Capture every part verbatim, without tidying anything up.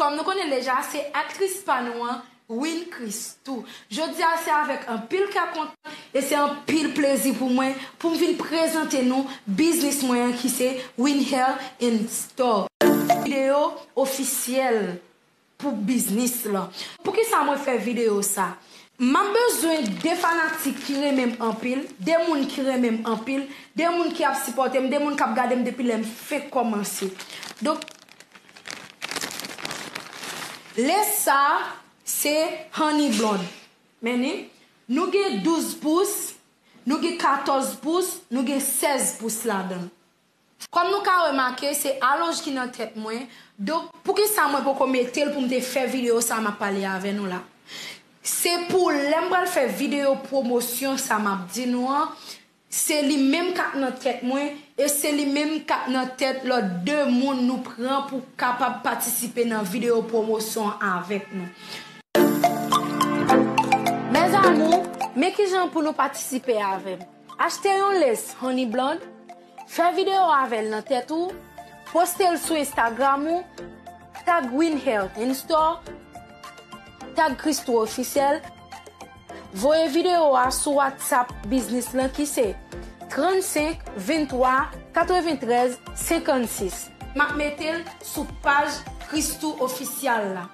Kòm nou konnen deja, se aktris pa nou an, Win Christoo. Jodi a se avèk anpil kè kontan e se anpil plezi pou mwen pou m vin prezante nou biznis mwen an ki se Win Hair and Store. Videyo ofisyèl pou biznis lan. Poukisa mwen fè videyo sa? M ap bezwen de fanatik ki renmen m anpil, de moun ki renmen m anpil, de moun ki ap sipòte m, de moun k ap gade m depi lè m fenk kòmanse. Donk, lè sa, se Honey Blonde. Men ni, nou gen douz pous, nou gen katòz pous, nou gen sèz pous ladan l. Kòm nou ka remake, se alonj ki nan tèt mwen. Donk, poukisa mwen poko mete l pou m te fè videyo sa m ap pale avè nou la? Se pou lè m pral fè videyo pwomosyon sa m ap di nou an, se li menm k ap nan tèt mwen e se li menm k ap nan tèt lòt de moun nou pran pou kapab patisipe nan videyo pwomosyon an avèk nou. Mes amours, men kijan pou nou patisipe avè m. Achte yon lens Honey Blonde, fè videyo avè l nan tèt ou, poste l sou Instagram ou, tag Win Hair and Store, tag Christoo Officiel, voye videyo a sou WhatsApp biznis lan ki se trannsenk venntwa katreventrèz senkannsis. M ap mete l sou paj Christoo Officiel la.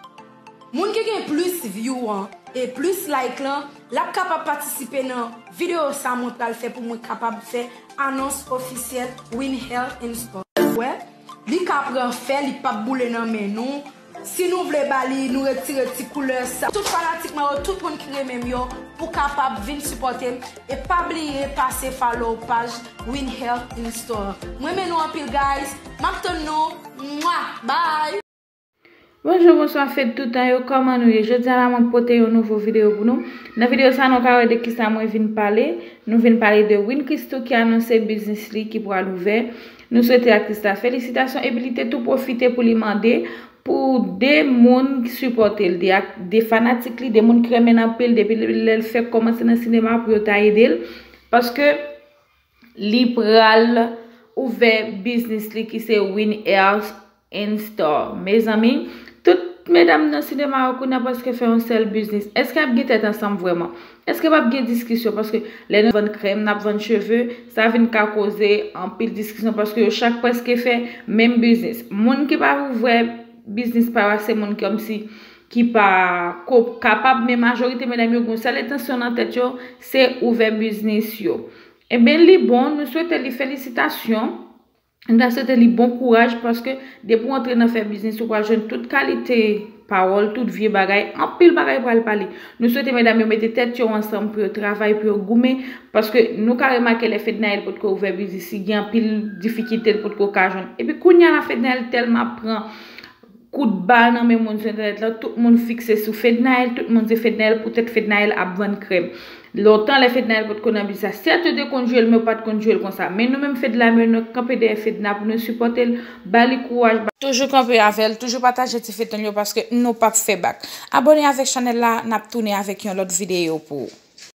Moun ki gen plis view an e plis like lan, l ap kapab patisipe nan videyo sa mwen pral fè pou mwen kapab fè anons ofisyèl Win Hair and Store. Wè, li ka pran fè, li p ap boule nan men nou. Si nou vle ba li, nou retire ti koulè sa. Tout fanatik mwen yo, tout moun ki renmen m yo, pou kapab vin sipòte m. E pa bliye pase follow paj Win Hair and Store. Mwen renmen nou anpil, guys. M ap tann nou. Mwa! Bye! Bonjou, bonswa, fèt tout tan yo, kòman nou ye? Jodi a la, mwen pote yon nouvo videyo pou nou. Nan videyo sa, nou ka wè de kisa mwen vin pale. Nou vin pale de Win Christoo ki anonse biznis li ki pral ouvè. Nou swete aktris la felisitasyon, epi li te tou pwofite pou li mande pou de moun sipòte l, de ak-, de fanatik li, de moun ki renmen l anpil depi lè l fèk kòmanse nan sinema pou yo ta ede l. Paske li pral ouvè biznis li ki se Win Hair and Store. Mezanmi, tout medam nan sinema yo kounye a prèske fè yon sèl biznis. Èske y ap gen tèt ansanm vrèman? Èske p ap gen diskisyon? Paske lè nou vann krèm, n ap vann cheve, sa vin ka koze anpil diskisyon paske yo chak prèske fè menm biznis. Moun ki pa ouvè biznis pa yo a, se moun ki kòmsi ki pa ko-, kapab, men majorite medam yo gen yon sèl entansyon nan tèt yo, se ouvè biznis yo. Ebyen, li bon, nou swete li felisitasyon. Nou ta swete li bon kouraj paske depi w antre nan fè biznis, ou pral jwenn tout kalite pawòl, tout vye bagay, anpil bagay pral pale. Nou swete medam yo mete tèt yo ansanm pou yo travay, pou yo goumen, paske nou ka remake lè Fednaelle potko ouvè biznis li, gen anpil difikilte l potko ka jwenn. Epi kounye a la Fednaelle tèlman ap pran kout bal nan men moun sou entènèt la, tout moun fikse sou Fednaelle, tout moun se Fednaelle, poutèt Fednaelle ap vann krèm. Lontan, lè Fednaelle potko nan biznis la, sèt yo te konn jwe l, men yo pa t konn jwe l konsa. Men nou menm Fednaelle, nou kanpe dèyè Fedna pou nou sipòte l, ba li kouraj, ba... Toujou kanpe avè l, toujou pataje ti feyton yo paske nou p ap fè bak. Abòne avèk chanèl la, n ap tounen avèk yon lòt videyo pou ou.